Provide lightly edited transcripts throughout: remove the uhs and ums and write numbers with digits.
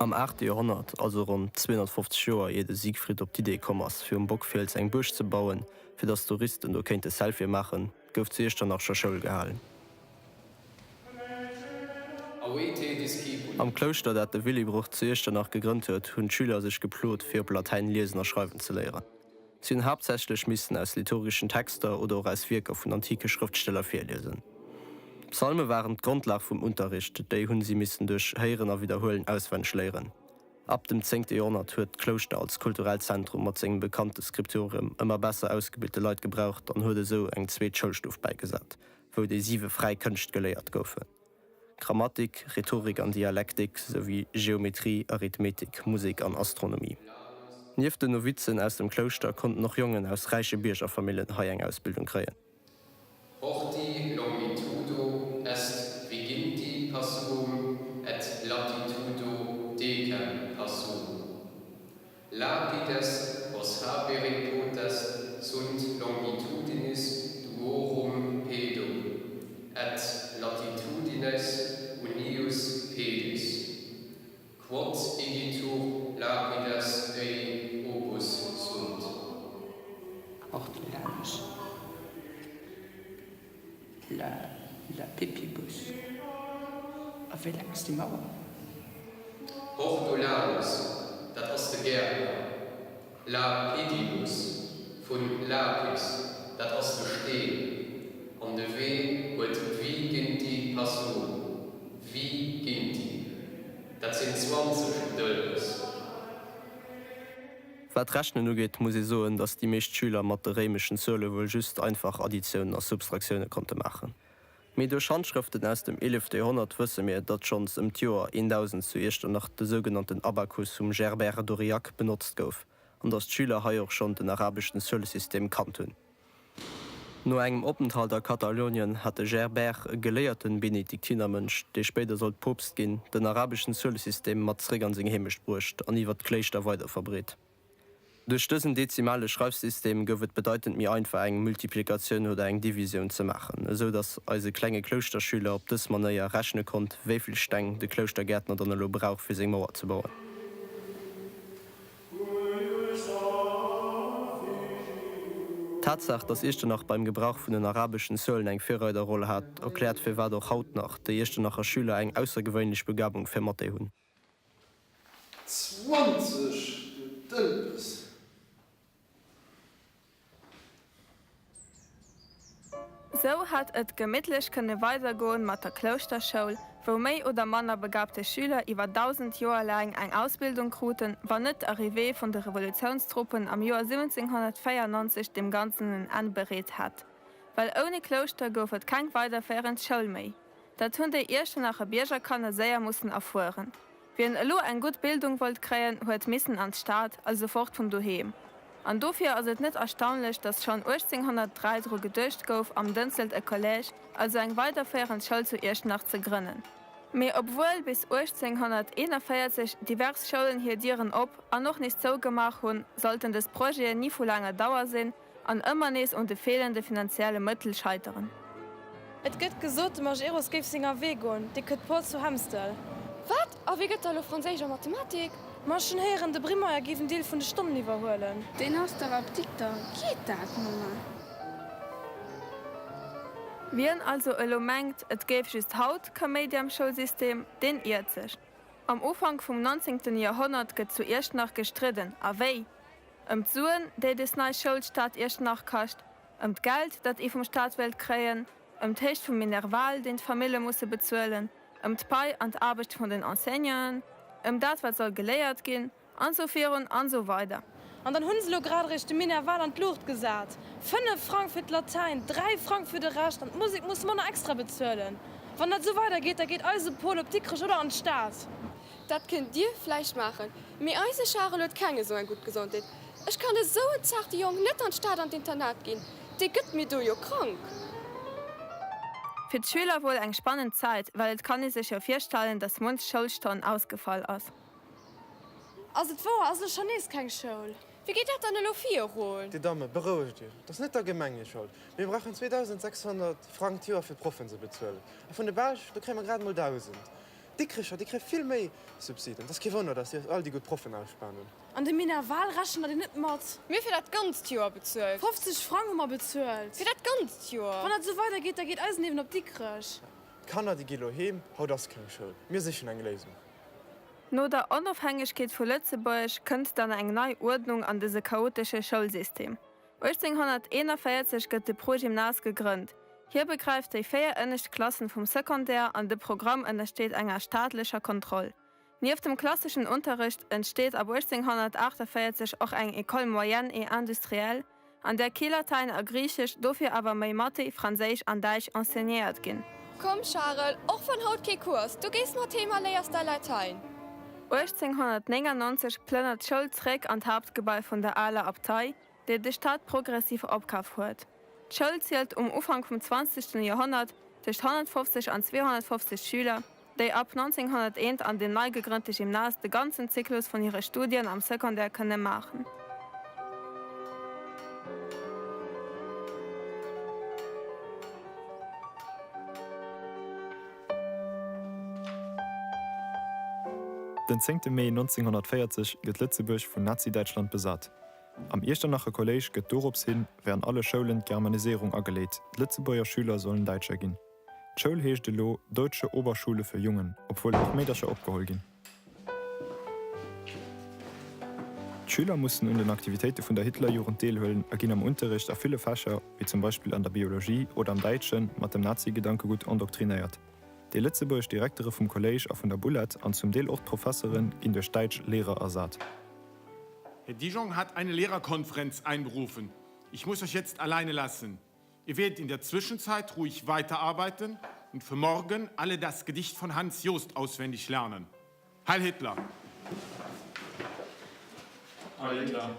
Am aachte Joerhonnert, also ronn 250 Joer ier de Siegfried op d'Idee komm ass, fir um Bockfiels eng Buerg ze bauen, fir datt Touristen do kéinte Selfie maachen, gouf zu Iechternach scho Schoul gehalen. Am Klouschter, dat de Willibrord zu Iechternach gegrënnt huet, hunn d'Schüler sech geplot, fir op Latäin liesen a schreiwen ze léieren. Si hunn haaptsächlech missen aus liturgeschen Texter oder och aus Wierker vun antike Schrëftsteller virliesen. D'Psalme waren d'Grondlag vum Unterricht, déi hunn si missen duerch Héieren a Widderhuelen auswenneg léieren. Ab dem zéngte Joerhonnert huet d'Klouschter als kulturellt Zentrum mat sengem bekannte Scriptorium ëmmer besser ausgebilte Leit gebraucht an huet esou eng zweet Schoulstuf bäigesat, wou déi siwe fräi Kënscht geléiert goufen, Grammatik, Rhetorik an Dialektik souwéi Geometrie, Arithmetik, Musek an Astronomie. Nieft den Novizen aus dem Klouschter konnten och Jongen aus räiche Biergerfamillen hei eng Ausbildung kréien. Horti longitudo est viginti passuum et latitudo decem passuum. Lapides quos habere potest sunt longitudinis duorum pedum et latitudines unius pedis. Quod igitur lapides ei opus sunt. Hortulanus la la pipibus. A wéi laang ass déi Mauer? Hortulanus, dat ass de Gäertner. Lapidibus, vun lapis, dat ass de Steen. An de Wee huet viginti passuum, viginti, dat sinn 20 Dëlpes. Wat d'Rechnen ugeet, muss ee soen, datt déi meescht Schüler mat de réimeschen Zuele wuel just einfach Additiounen a Substraktioune konnte maachen. Mee duerch Handschrëften aus dem eelefte Joerhonnert wësse mir, datt schonns ëm d'Joer 1000 zu Iechternach de sougenannten Abakus vum Gerbert d'Aurillac benotzt gouf an datt d'Schüler hei och schonn den arabeschen Zuelesystem kannt hunn. No engem Openthalt a Katalounien hat de Gerbert, e geléierten Benediktinermönch, dee spéider sollt Poopst ginn, den arabeschen Zuelesystem mat zréck an seng Heemecht bruecht an iwwer d'Kléischter weiderverbreet. Duerch dësen dezimale Schreifsystem gouf et bedeitend méi einfach eng Multiplikatioun oder eng Divisioun ze maachen, esou datt eise klenge Klouschterschüler op dës Manéier rechne konnt, wéivill Steng de Klouschtergäertner dann elo brauch fir seng Mauer ze bauen. D'Tatsaach, datt Iechternach beim Gebrauch vun den arabeschen Zuelen eng Virreiderroll hat, erkläert firwat och haut nach déi Iechternacher Schüler eng aussergewéinlech Begabung fir Mathé hunn. 20, du Dëlpes! Sou hätt et gemittlech kënne weidergoen mat der Klouschterschoul, wou méi oder manner begabte Schüler iwwer 1000 Joer laang eng Ausbildung kruten, wann net d'Arrivée vun de Revolutiounstruppen am Joer 1794 deem Ganzen en Enn bereet hätt. Well ouni Klouschter gouf et keng weiderféierend Schoul méi. Dat hunn déi Iechternacher Biergerkanner séier mussen erfueren. Wien elo eng gutt Bildung wollt kréien, huet missen an d'Stad, also fort vun doheem. An dofir ass et net erstaunlech, datt schonn 1803 dru geduecht gouf, am Dënzelt e Collège, also eng weiderféierend Schoul zu Iechternach ze grënnen. Mee obwuel bis 1841 divers Schoulen hir Dieren op an och nees zougemaach hunn, sollten dës Projeten ni vu laanger Dauer sinn, An ëmmer nees un de feelende finanzielle Mëttel scheiteren. Et gëtt gesot, de Majerus géif senger Wee goen, dee këtt Pol zu Hemstel. Wat? A wie gëtt da lo Franséisch a Mathematik? Ma ech hunn héieren, de Brimeyer géif en Deel vun de Stonnen iwwerhuelen. Deen ass dach Apdikter, geet dat, Mamma? Wien also elo mengt, et géif just haut Kaméidi am Schoulsystem, deen iert sech. Am Ufank vum 19. Joerhonnert gëtt zu Iechternach gestridden, a wéi! Ëm d'Suen, déi des nei Schoul d'Stad Iechternach kascht, ëm d'Geld, dat ee vum Staat wéilt kréien, ëm d'Héicht vum Minerval, deen d'Famille musse bezuelen, ëm d'Pai an d'Aarbecht vun den Enseignanten, ëm dat, wat soll geléiert ginn, an esou virun an esou weider. An dann hunn se elo grad eréischt de Minerval an d'Luucht gesat. 5 Frang fir d'Latäin, 3 Frang fir de Rescht, an d'Musek musse mer nach extra bezuelen. Wann dat esou weidergeet, da geet eise Pol op Dikrech oder an d'Stad. Dat kënnt Dir vläicht maachen, mee eise Charel huet keng esou eng gutt Gesondheet. Ech kann esou en zaarte Jong net an d'Stad an d'Internat ginn, dee gëtt mir do jo krank. Fir d'Schüler wuel eng spannend Zäit, well et kann ee sech jo virstellen, dass munch Schoulstonn ausgefall ass. Ass et wouer, ass elo schonn nees keng Schoul? Wéi geet dat dann elo virun? Dir Damme, berouegt Iech, et ass net der Gemeng hir Schold. Mir brauchen 2.600 Frang d'Joer fir d'Proffen ze bezuelen. A vun de Belsch, do kréie mer grad emol 1.000. D'Dikricher, déi kréie vill méi Subsiden. Et ass kee Wonner, datt déi all déi gutt Proffen ausspanen. An de Minerval rechent der deen net mat? Mir hu fir dat ganzt Joer bezuelt. 50 Frang hu mer bezuelt. Fir dat ganzt Joer. Wann dat esou weider geet, da geet eisen eben op Dikrech. D'Kanner, déi gi lo heem. Haut ass keng Schoul. Mir sichen eng Léisung. No der Onofhängegkeet vu Lëtzebuerg kënnt dann eng nei Uerdnung an dëse chaotesche Schoulsystem. 1841 gëtt de Progymnase gegrënnt. Hie begräift déi 4 ënnescht Klassen vum Secondaire an de Programm ënnersteet enger staatlecher Kontroll. Nieft dem klasseschen Unterrecht entsteet ab 1848 och eng École moyenne et industrielle, an där kee Latäin a Griichesch, dofir awer méi Mathé, Franséisch an Däitsch enseignéiert ginn. Komm Charel, och wann haut kee Cours ass, du gees mat heem a léiers däi Latäin. 1899 plënnert d'Schoul zréck an d'Haaptgebai vun der aler Abtei, déi de Staat progressiv opkaf huet. D'Schoul zielt um Ufank vum zwanzegsten Joerhonnert tëscht 150 an 250 Schüler, déi ab 1901 an dem nei gegrënnte Gymnase de ganzen Zyklus vun hire Studien am Secondaire kënne maachen. Den zéngte Mee 1940 gëtt Lëtzebuerg vun Nazi-Däitschland besat. Am Iechternacher Kolléisch gëtt dorops hin, wéi an alle Schoulen, d'Germaniséierung ageleet, d'Lëtzebuerger Schüler sollen Däitscher ginn. D'Schoul heescht elo Deutsche Oberschule für Jungen, obwuel och Meedercher opgeholl ginn. D'Schüler mussen un den Aktivitéite vun der Hitlerjugend deelhuelen a ginn am Unterrecht a ville Fächer, wéi zum Beispill an der Biologie oder am Däitschen, mat dem Nazi-Gedankegutt endoktrinéiert. Déi lëtzebuergesch Direktere vum Kolléisch a vun der Bulett an zum Deel och d'Professere ginn duerch däitsch Lehrer ersat. Herr Dijon hat eine Lehrerkonferenz einberufen. Ich muss euch jetzt alleine lassen. Ihr werdet in der Zwischenzeit ruhig weiterarbeiten und für morgen alle das Gedicht von Hans Jost auswendig lernen. Heil Hitler! Heil Hitler!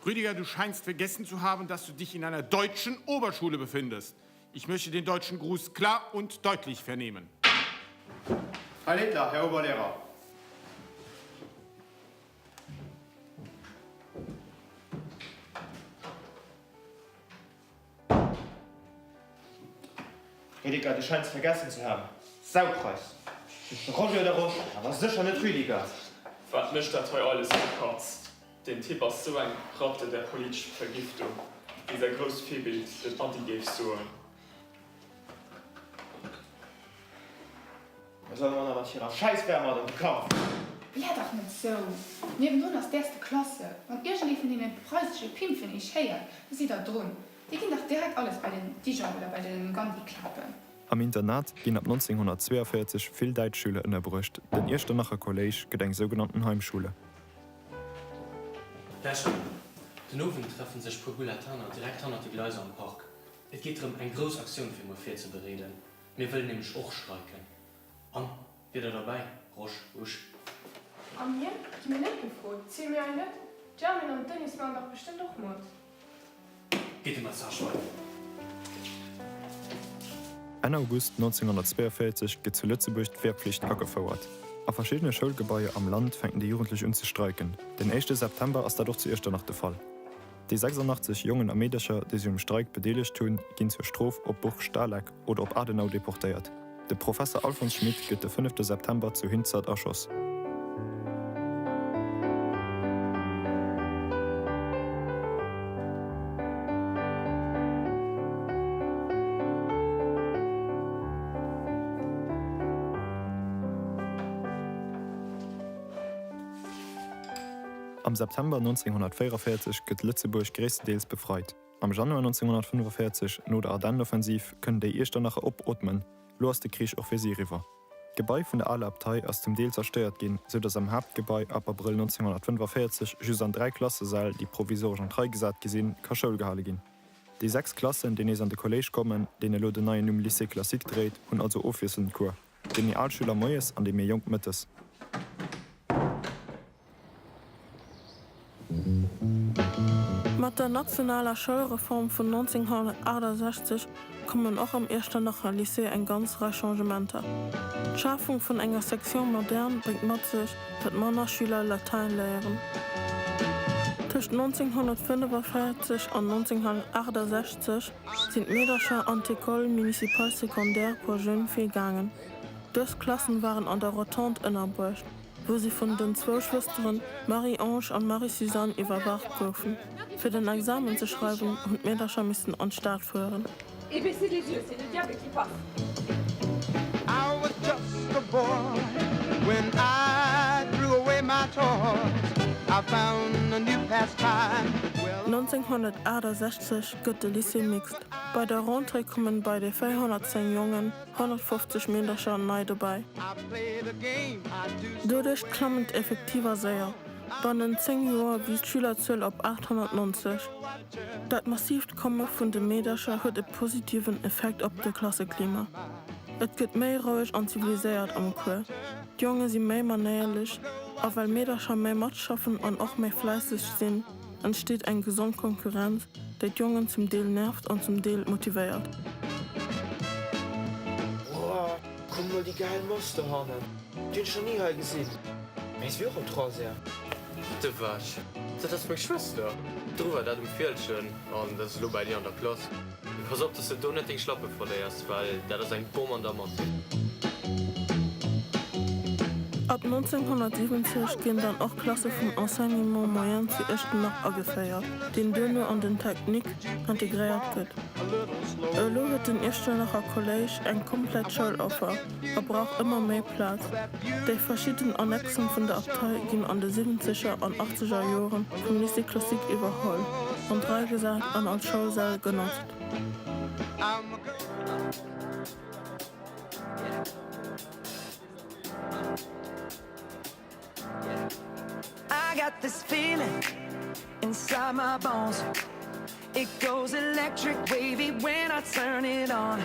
Rüdiger, du scheinst vergessen zu haben, dass du dich in einer deutschen Oberschule befindest. Ich möchte den deutschen Gruß klar und deutlich vernehmen. Heil Hitler, Herr Oberlehrer! Rüdiger, du scheins vergessen zu haben. Saupreis! Bist de Roger oder Rosch, awer sécher net Rüdiger! Wat mécht dat hei alles fir Katz? Deen Typ ass sou eng Ratte der politescher Vergiftung, wéi säi grousst Virbild, den Ady, géif soen. Da soll mer mat hirer Schäisswärmert an de Kampf! Blär dach net sou! Niewendrun ass d'erste Klasse. Wann iergendee vun deene preisesche Pimpfen eech héiert, da sidd der drun. Déi ginn dach direkt alles bei den Dijon oder bei de Gandhi klappen. Am Internat ginn ab 1942 vill däitsch Schüler ënnerbruecht, den Iechternacher Kolléisch gëtt eng sougenannten Heimschule. Lauschtert mol, Den Owend treffen sech puer Bulataner direkt hannert de Gleiser am Park. Et geet drëm eng grouss Aktioun fir muer virzebereeden. Mir wëllen nämlech och streiken. An, wier der derbäi, Rosch, Usch? A mir? Gi mir net gefrot? Ziel mir ei net? D'Germaine an d'Denise maachen dach bestëmmt och mat. Geet de Message weider. Enn August 1942 gëtt zu Lëtzebuerg d'Wehrpflicht agefouert. A verschiddene Schoulgebaier am Land fänken déi Jugendlech un ze streiken. Den éischte September ass dat och zu Iechternach de Fall. Déi 86 Jongen a Meedercher, déi sech um Streik bedeelegt hunn, ginn zur Strof op Burg Stahleck oder op Adenau deportéiert. De Professer Alfons Schmitt gëtt de fënnefte September zu Hinzert erschoss. Am September 1944 gëtt Lëtzebuerg gréisstedeels befreit. Am Januar 1945, no der Ardennenoffensiv, kënnen déi Iechternacher opootmen, lo ass de Krich och fir si eriwwer. D'Gebai vun der aler Abtei ass zum Deel zerstéiert ginn, sou datt am Haaptgebai ab Abrëll 1945 just an 3 Klassesäll, déi provisoresch an d'Rei gesat gi sinn, ka Schoul gehale ginn. Déi 6 Klassen, déi nees an de Kolléisch kommen, deen elo den neien Numm Lycée classique dréit, hunn also ofwiesselnd Cours. Déi méi al Schüler moies an déi méi jonk mëttes. Mat der nationaler Schoulreform vun 1968 kommen och am Iechternacher Lycée eng ganz Rei Changementer. D'Schafung vun enger Section moderne bréngt mat sech, datt manner Schüler Latäin léieren. Tëscht 1945 an 1968 sinn d'Meedercher an d'École municipale secondaire pour jeunes filles gaangen. Dës Klassen waren an der Rotonde ënnerbruecht, wou si vun den zwou Schwësteren Marie-Ange an Marie-Suzanne iwwerwaacht goufen. Fir den Examen ze schreiwen, hunn d'Meedercher missen an d'Stad fueren. Et baissez les yeux, c'est le diable qui passe. I was just a boy when I threw away my toys. I found a new pastime. 1968 gëtt de Lycée mixte. Bei der Rentrée kommen bei de 410 Jongen 150 Meedercher nei dobäi. Doduerch klammen d'Effektiver séier. Bannent 10 Joer wiisst d'Schülerzuel op 890. Dat massiivt Komme vun de Meedercher huet e positiven Effekt op de Klasseklima. Et gëtt méi roueg an ziviliséiert am Cours, d'Jonge si méi manéierlech a well Meedercher méi matschaffen an och méi fläisseg sinn, entsteet eng gesond Konkurrenz, déi d'Jongen zum Deel nervt an zum Deel motivéiert. Woah, kuck mol déi gäil Moss dohannen, déi hunn ech nach ni hei gesinn, mee si wier och am Troisième. De Wäsch, dat ass meng Schwëster. Dru war dat um Fieldgen an dat ass elo bäi dir an der Klass. Mee pass op, dass de do net deng Schlappe verléiers, well dat ass eng Bomm an der Mathé. Ab 1970 ginn dann och Klasse vum Enseignement moyen zu Iechternach ageféiert, deen duerno an den Technique integréiert gëtt. Elo huet den Iechternacher Kolléisch eng komplett Schouloffer a brauch ëmmer méi Plaz. Déi verschidden Annexen vun der Abtei ginn an de siwwenzeger an achtzeger Joren vum Lycée Classique iwwerholl, an d'Rei gesat an als Schoulsäll genotzt. I got this feeling inside my bones It goes electric wavy when I turn it on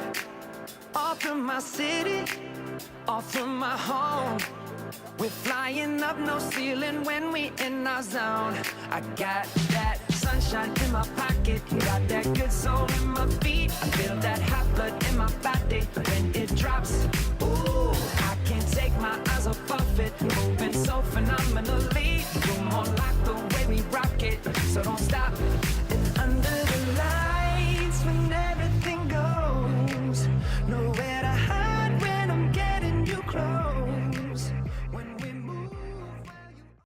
Off from my city, off from my home We're flying up no ceiling when we in our zone I got that sunshine in my pocket Got that good soul in my feet I feel that hot blood in my body when it drops Ooh, I can't take my eyes off of it Moving so phenomenally You're more like the way we rock it So don't stop.